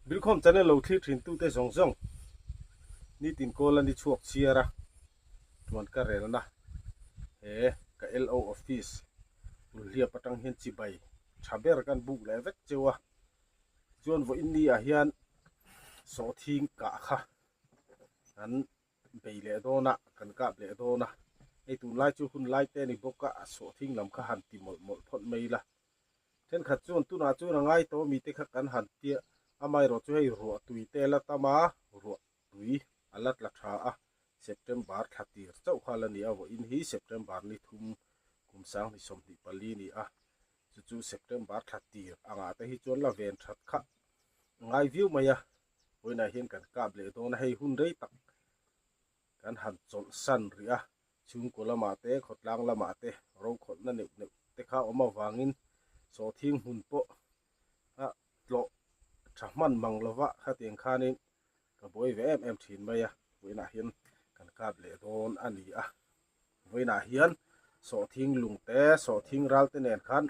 Bilkhawm channel lo thlir thin tute zawng zawng nitin kawl a ni chhuak chhiar a, tuan ka relna he ka LO office Ulhliap atang hian chibai tha ber kan buk leh vek cheu a, tichuan vawiin ni ah hian sawhthing kah kha an bei leh dawn a, kan kap leh dawn a, hei tunlai chu hun lai te a ni bawk a, a sawhthing lam kha han ti mawlh mawlh phawt mai ila. Thenkhat chuan tunah chuan a ngai tawh mite kha kan han tia, amaherawh chu hei ruah tui te a la tam a, ruah tui a la tla tha a, September thla tir chauh kha la ni a, vawiin hi September ni thum kum sanghnih 24 ni a, chu chu September thla tir angah te hi chuan la ven that kha a ngai viau mai a, vawiinah hian kan kap leh dawn a, hei hun rei tak kan han chawlh san rih a, Chhungkaw lamah te, khawtlang lamah te rokhawlhna neuh neuh te kha awm avangin sawhthing hmun pawh a tlawh tha hman mang lova khatiang khanin ka buai ve em em thin mai a, vawiinah hian kan kap leh dawn a ni a. Vawiinah hian sawhthing lung te, sawhthing ral te nen khan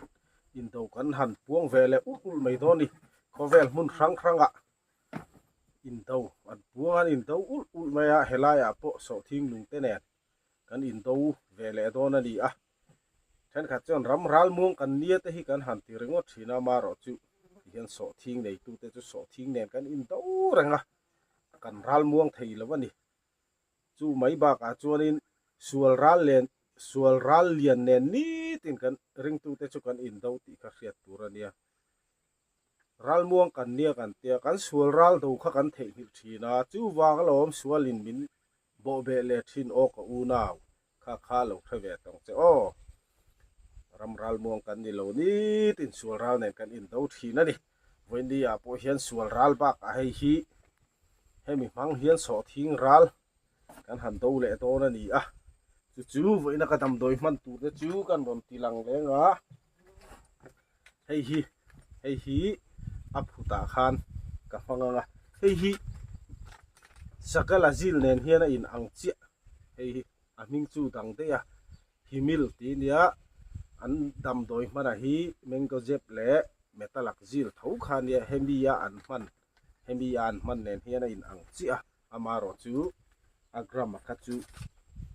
indo kan han puang ve leh ulh ulh mai dawn a ni. Khawvel hmun hrang hrangah indo an puang an indo ulh ulh mai a helaiah pawh sawhthing lung te nen kan indo ve leh dawn a ni a thenkhat chuan ram ral muang kan nia te hi kan han ti ringawt thin a amaherawh chu tihian sawhthing neitu te chu sawhthing nen kan indo reng a kan ral muang thei lo a ni chu mai bakah chuanin sual ral len sual ral lian nen nitin kan ringtu te chu kan indo tih kha hriat tur a nia. Ralmuang kan nia kan tia, kan sual ral do kha kan theihnghilh thin a, chuvang alawm sualin min bawhbeh leh thin aw ka unau, kha kha lo hre ve tawng che aw. Ram ralmuang kan ni lo nitin sual ral nen kan indo thin a ni. Vawiin ah pawh hian sual ral bakah hei hi hemi hmang hian sawhthing ral kan han do leh dawn a ni a, chu chu vawiina ka damdawi hman tur te chu kan rawn ti lang reng a. Hei hi hei hi a phutah khan ka hmang ang a hei hi sakalazil nen hian a in ang chiah hei hi a hming chu dang daih a himil tih a nia an damdawi hmanah hi mango zep leh metalak zil tho kha a nia hemi a an hman hemi a an hman nen hian a in ang chiah a amaherawh chu a gram a kha chu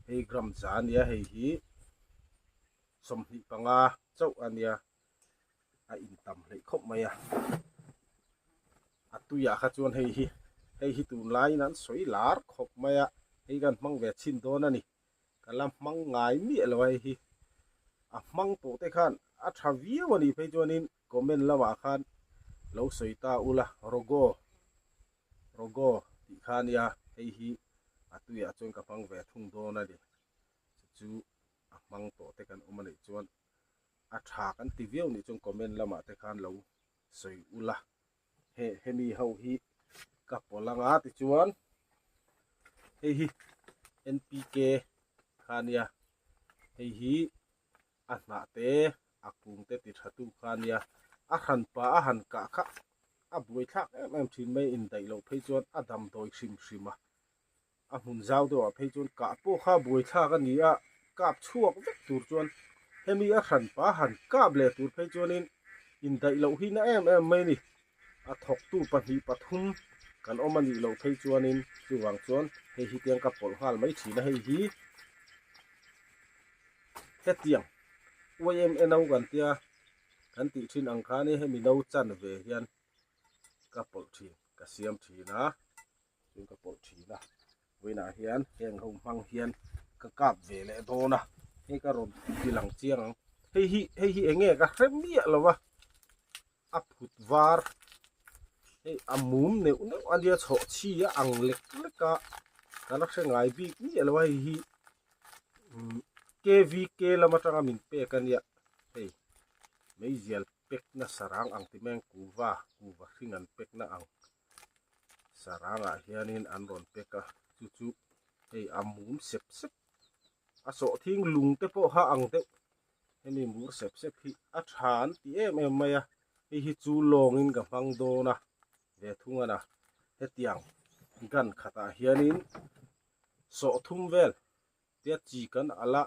hei gram za a nia hei hi. 25 chauh a nia a intam hleih khawp mai a a tuiah kha chuan hei hi hei hi tunlaiin an sawi lar khawp mai a hei kan hmang ve chhin dawn a ni ka la hmang ngai miah lo a hei hi a hmang tawh te khan a tha viau a nih phei chuanin comment lamah khan lo sawi ta ula rogo rogo tih kha a nia hei hi a tuiah chuan ka hmang ve thung dawn a ni chu chu a hmang tawh te kan awm a nih chuan a tha kan ti viau nih chuan comment lamah te khan lo sawi ula he hemi ho hi ka pawlh anga tichuan hei hi N_P_K kha ania hei hi a hnah te a kung te ti tha tu kha ania a hran pa a han kah kha a buaithlak em em thin mai indaih loh phei chuan a damdawi hrim hrim a. A hmun zau deuhah phei chuan kah pawh kha buaithlak a ni a, kap chhuak vek tur chuan hemi a hranpa han kap leh tur phei chuanin indaih loh hi na em em mai a ni. A thawktu pahnih pathum kan awm a nih loh phei chuanin chuvang chuan hei hi tiang ka pawlh nghal mai thin a, hei hi hetiang YMA no kan tia kan tih thin ang khan hemi no chan ve hian ka pawlh thin ka siam thin a. Chuan ka pawlh thin a vawiinah hian heng ho hmang hian ka kap ve leh dawn a hei ka rawn ti lang chiang ang hei hi hei hi eng nge ka hre miah lo va a phut var hei a mum neuh neuh a nia chhawh chhi a ang lek lek a ka la hre ngai bik miah lo a hei hi K_V_K lam atanga min pek a nia hei meizial pek na sarang ang ti mai ang kuva kuva hring an pek na ang. Sarangah hianin an rawn pek a chu chu hei a mum sep sep a sawhthing lung te pawh kha ang deuh hemi mur sep sep hi a tha an ti em em mai a hei hi chu lawngin ka hmang dawn a ve thung a na hetiang gun khatah hianin sawhthum vel tia chi kan alh a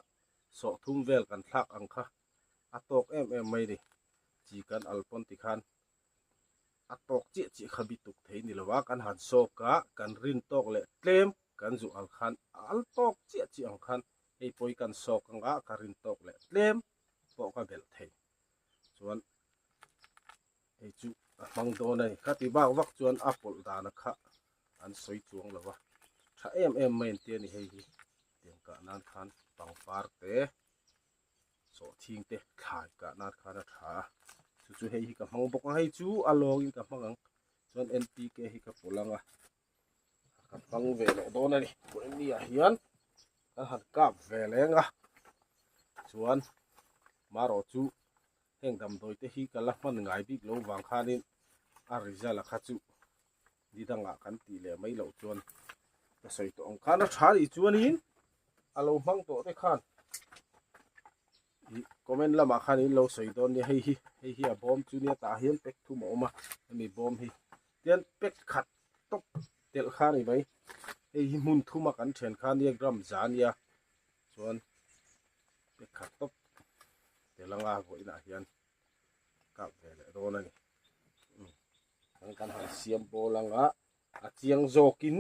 sawhthum vel kan thlak ang kha a tawk em em mai a ni chi kan al pawn tikhan. A tawk chiah chiah kha bi tuk thei ni. ni lo a, kan han sawk a, kan rin tawk leh tlem kan zuh ang khan a al tawk chiah chiah ang khan hei pawi kan sawk ang a, ka rin tawk leh tlem pawh ka belh thei chuan hei chu a hmang dawn a ni. Khati bak vak chuan a pawlh dana kha an sawi chuang lo va, tha em em mai an ti a ni hei hi tiang kah nan khan pangpar te sawhthing te thlai kah nan khan a tha a, chu chu hei hi ka hmang bawk a, hei chu a lawngin ka hmang ang chuan N_P_K hi ka pawlh ang a, ka hmang ve leh dawn a ni vawiin ah hian kan han kap ve leng a chuan marawh chu heng damdawi te hi ka la hman ngai bik lo vang khanin a result a kha chu ni dangah kan tih leh mai loh chuan ka sawi tawh ang khan a tha nih chuanin a lo hmang tawh te khan ih comment lamah khan in lo sawi dawn nia hei hi hei hi a bawm chu nia tah hian pack thum a awm a hemi bawm hi tian pack khat tawp telh kha a ni mai hei hi hmun thuma kan then kha nia gram za nia chuan pack khat tawp tel anga vawiinah hian kap ve leh dawn a ni. Kan kan han siam bawl anga a chiang zawkin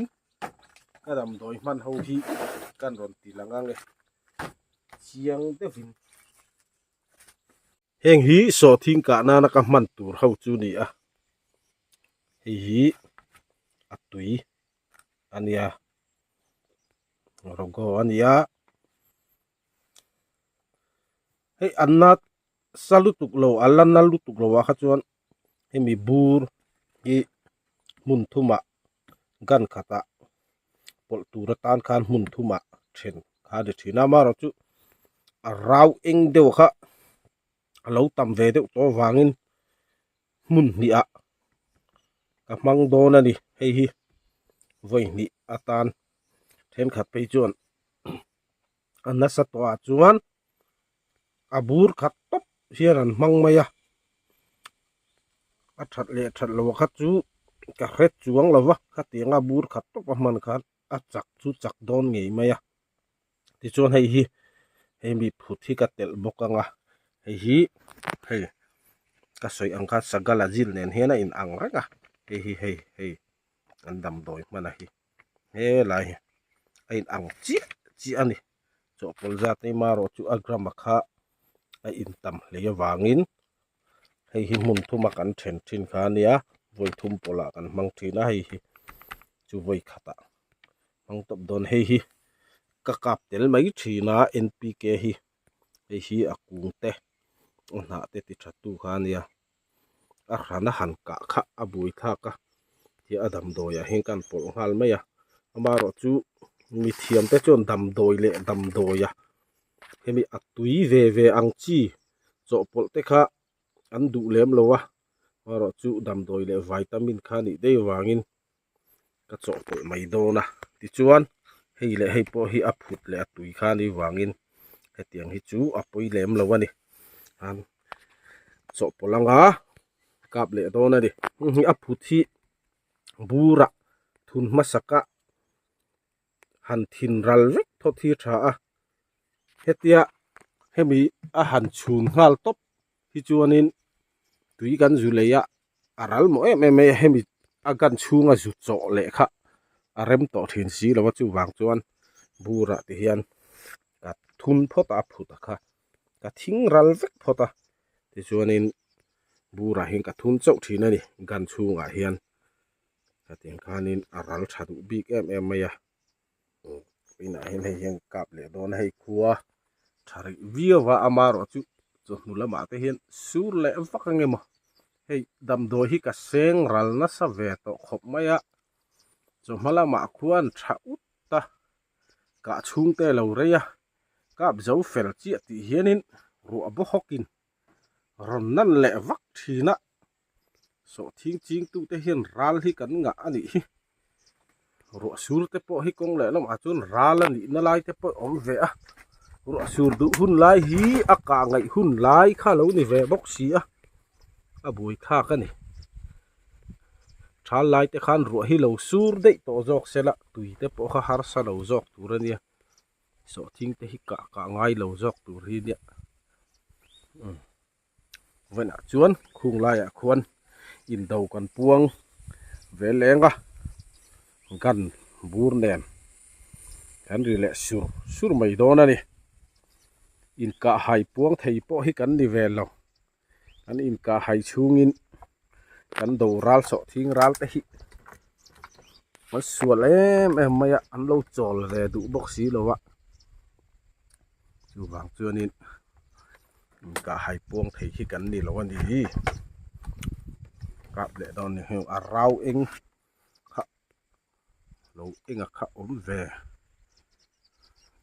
ka damdawi hman ho hi kan rawn ti lang ang e chiang deuhin. Heng hi sawhthing kah nana ka hman tur ho chu ni a, hei hi a tui a nia rogo a nia hei an na sa lutuk lo a la na lutuk lo ah kha chuan hemi bur hi hmun thumah gun khatah pawlh tur atan khan hmun thumah then kha a ni thin a amaherawhchu a rau eng deuh kha a lo tam ve deuh tawh avangin hmun hnih ah ka hmang dawn a ni hei hi vawi hnih atan thenkhat phei chuan a nasa tawh ah chuan a bur khat tawp hian an hmang mai a a that leh that loh kha chu ka hre chuang lo va khatianga bur khat tawp a hman khan a chak chu chak dawn ngei mai a tichuan hei hi hei mi phut hi ka telh bawk ang a hei hi hei ka sawi ang khan sagala zil nen hian a in ang reng a hei hi hei hei an damdawi hman a hi helai hi a in ang chiah chiah a ni chawhpawlh zat hi marawh chu a gram a kha a in tam hle avangin hei hi hmun thuma kan then thin kha a nia vawi thum pawlah kan hmang thin a hei hi chu vawi khatah hmang tawp dawn hei hi ka kap tel mai thin a N_P_K hi hei hi a kung te a hnah te ti tha tu kha a nia a hran a han kah kha a bui thlak a ti a damdawi ah hian ka han pawlh nghal mai a amaherawh chu mithiam te chuan damdawi leh damdawi a hemi a tui ve ve ang chi chawhpawlh te kha an duh lem lo a amaherawh chu damdawi leh vitamin kha a nih daih avangin ka chawhpawlh mai dawn a tichuan hei leh hei pawh hi a phut leh a tui kha a nih vangin hetiang hi chu a pawi lem lo a ni an chawhpawlh anga kap leh dawn a ni a phut hi burah thun hmasaka han thin ral vek phawt hi a tha a hetia hemi a han chhun nghal tawp hi chuanin tui kan zu lei a a ral mawh em em mai a hemi a gun chhunga zu chawh leh kha a rem tawh thin si lo a chuvang chuan burah ti hian ka thun phawt a a phut a kha ka thing ral vek phawt a tichuanin burah hian ka thun chauh thin a ni gun chhungah hian. Hetiang khanin a ral tha duh bik em em mai a inah hian hei hian kap leh dawn a hei khua tha rih viau a amaherawh chu chawhnu lamah te hian sur leh vak ang emaw hei damdawi hi ka seng ral nasa ve tawh khawp mai a chawhma lamah khuan tha ut a kah chhung te a lo rei a kap zo fel chiah tih hianin ruah bawk hawkin rawn nan leh vak thin a. Sawhthing chingtute hian ral hi kan ngah a nih hi. Ruah sur te pawh hi kawng leh lamah chuan ral a nihna lai te pawh a awm ve a. Ruah sur duh hun lai hi a kah ngaih hun lai kha lo ni ve bawk si a, a buai thlak a ni. Thal lai te khan ruah hi lo sur daih tawh zawk se la, tui te pawh kha harsa lo zawk tur a nia. Sawhthing te hi kah kah ngai lo zawk tur hi nia. Umm. Vawiinah chuan khung laiah khuan indo kan puang Ve leng a, gun bur nen kan ri leh sur sur mai dawn a ni. Inkah hai puang thei pawh hi kan ni ve lo. Kan inkah hai chhungin kan do ral sawh thing ral te hi an sual em em mai a, an lo chawl ve duh bawk si lo a. Chuvang chuanin inkah hai puang thei hi kan ni lo a ni. Kap leh dawn ni heng a rau eng kha lo enga kha awm ve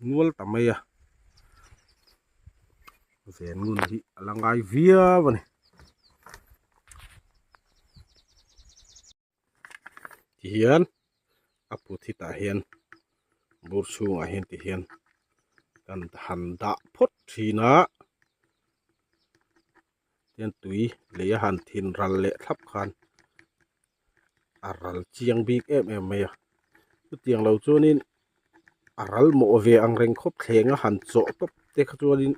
nual ta mai a ven ngun hi a la ngai viau a ni. Tihian a put hi tah hian bur chhungah hian tihian kan han dah phawt thin a tihian tui lei a han thin ral leh thlap khan a ral chiang bik em em mai a chutiang lo chuanin a ral mawh ve ang reng khawp thleng a han chawh tawp te kha chuanin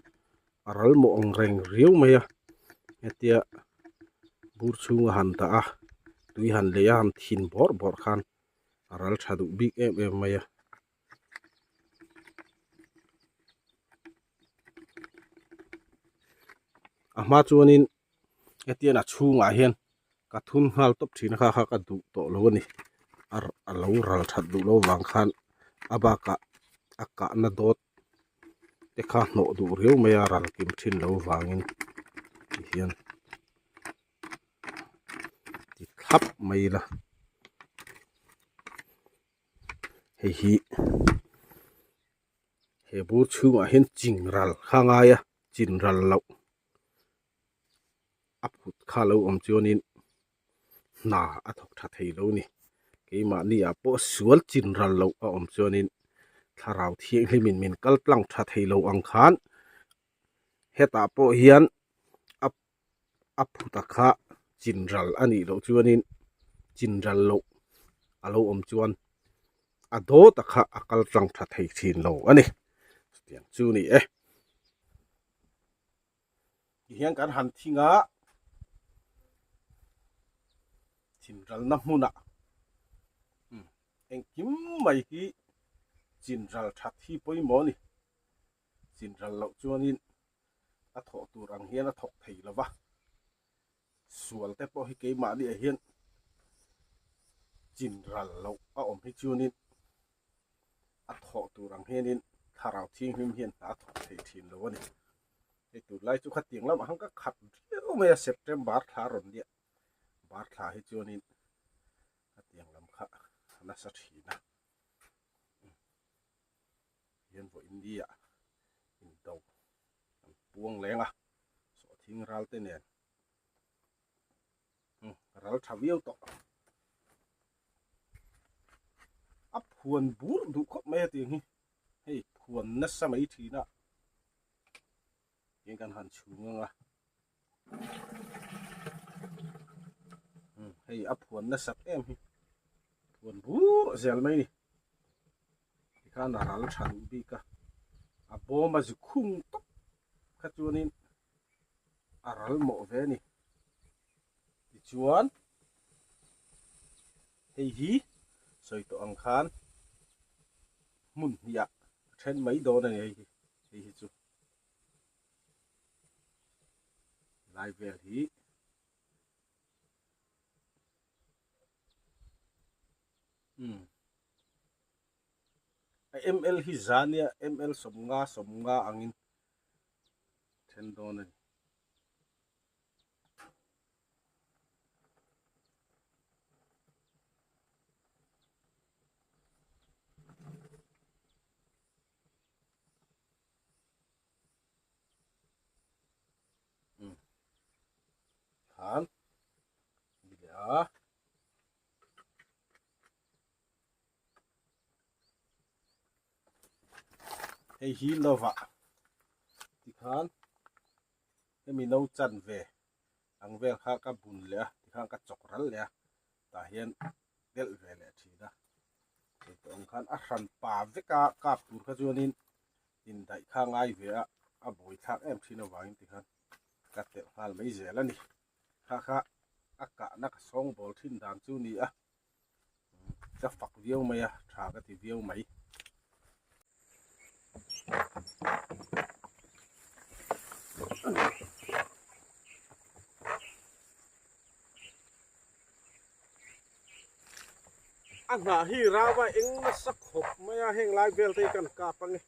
a ral mawh ang reng riau mai a hetia bur chhunga han dah a tui han lei a han thin bawrh bawrh khan a ral tha duh bik em em mai a. A hma chuanin hetian a chhungah hian ka thun nghal tawp thin a kha kha ka duh tawh lo a ni a lo ral that duh lo vang khan a bakah a kahna dawt te kha hnawh duh riau mai a ral kim thin lo vangin tihian ti thlap mai ila hei hi he bur chhungah hian ching ral kha a ngai a chin ral loh a phut kha lo awm chuanin hna a thawk tha thei lo a ni keimahni ah pawh sual chin ral loh a awm chuanin thlarau thianghlimin min kal tlang tha thei lo ang khan hetah pawh hian a a phut a kha chin ral a nih loh chuanin chin ral loh a lo awm chuan a dawt a kha a kal tlang tha thei thin lo a ni chutiang chu a ni e. Tihian kan han thing a, chinralna hmunah engkim mai hi chinral that hi pawimawh a ni. Chinral loh chuanin a thawh tur ang hian a thawk thei lo va, sual te pawh hi keimahniah hian chinral loh a awm hi chuanin a thawh tur ang hianin thlarau thianghlim hian hna a thawk thei thin lo a ni. Hei tunlai chu khatiang lamah khan ka khat viau mai a September thla rawn nia bar thla hi chuanin khatiang lam kha a nasa thin a hian vawi India indo an puang leng a sawhthing ral te nen ral tha viau tawh a phuan bur duh khawp mai a tiang hi hei phuan nasa mai thin a Eng kan han chhung ang a hei a phuan nasat em hi phuan bur zel mai ni tikhan a ral tha duh bik a a bawm a zu khung tawp kha chuanin a ral mawh ve a ni tichuan hei hi sawi tawh ang khan hmun hnih ah a then mai dawn a ni hei hi hei hi chu lai vel hi umm a ml hi za nia ml sawmnga sawmnga angin then dawn a ni. Khan ni leh a. Hei hi lovah tikhan hemi no chan ve ang vel kha ka bun leh a tikhan ka chawk ral leh a tah hian delh ve leh thin a hei tawh ang khan a hran pa vek a kap tur kha chuanin indaih kha ngai ve a a buai thlak em thin avangin tikhan ka telh nghal mai zel a ni kha kha a kahna ka sawng bawl thin dan chu ni a. Ka fak viau mai a, tha ka ti viau mai. A hnah hi rava eng nasa khawp mai a, heng lai vel te hi kan kap ange.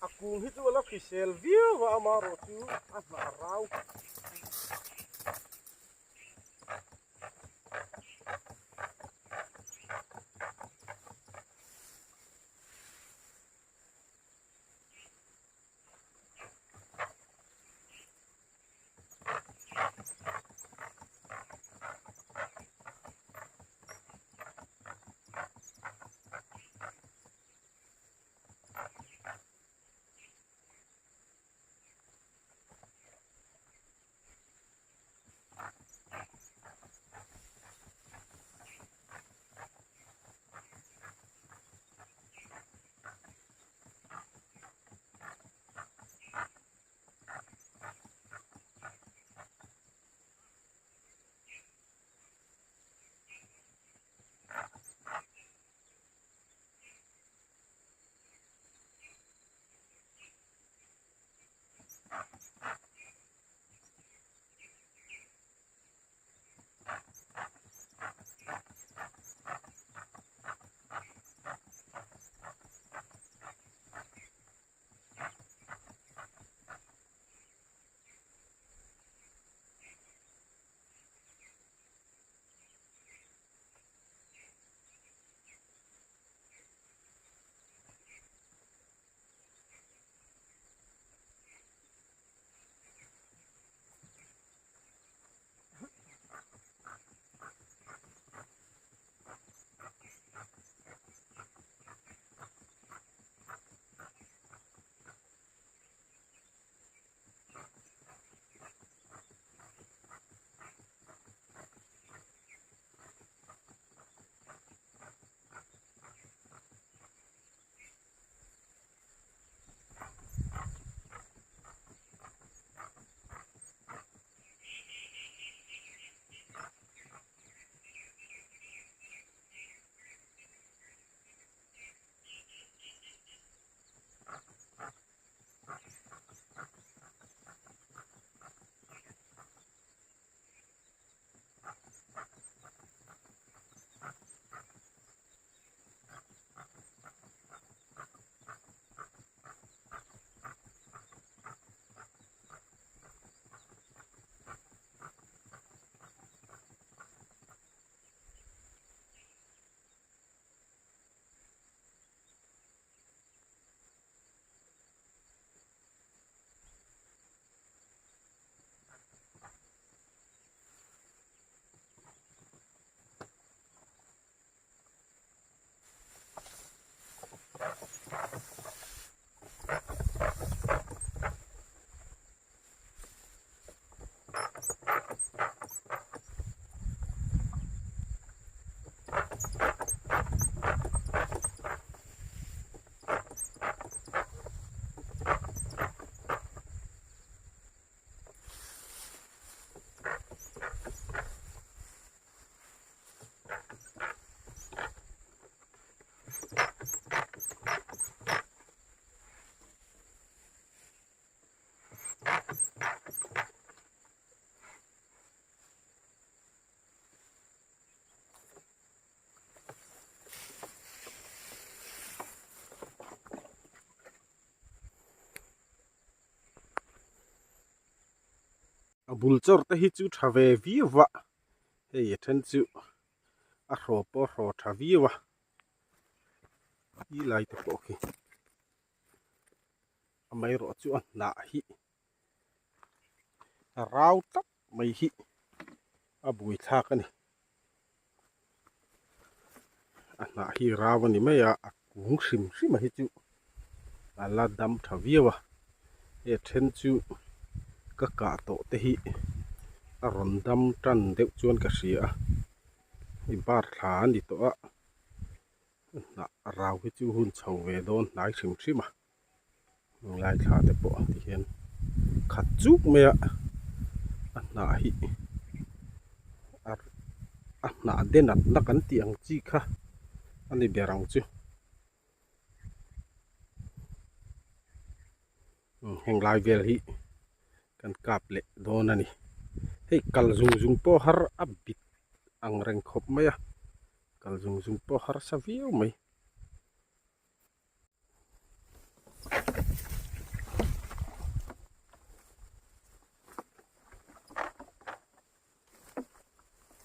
A kung hi chu a la hrisel viau a, amaherawh chu a hnah a rau. A bul chawr te hi chu tha ve viau va hei a then chu a hraw pawh a hraw tha viau a ti lai te pawh khi amaherawh chu a hnah hi a rau tlat mai hi a buaithlak a ni a hnah hi rau a ni mai a a kung hrim hrim a hi chu a la dam tha viau a he then chu ka kah tawh te hi a rawn dam tan deuh chuan ka hria a hei bar thla a ni tawh a a hnah rau hi chu hun chho ve dawn hnai hrim hrim a. Lai thla te pawh ti hian khat chuk mai a a hnah hi a a hnah den atna kan tih ang chi kha a ni ber ang chu. Heng lai vel hi kan kap leh dawn a ni. Hei kal zung zung pawh har a bit ang reng khawp mai a, kal zung zung pawh harsa viau mai.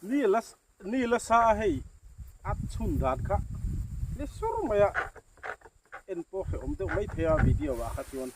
Ni la ni la sa a hei a chhun dan kha ni sur mai a en pawh hrehawm deuh mai thei a video ah kha chuan.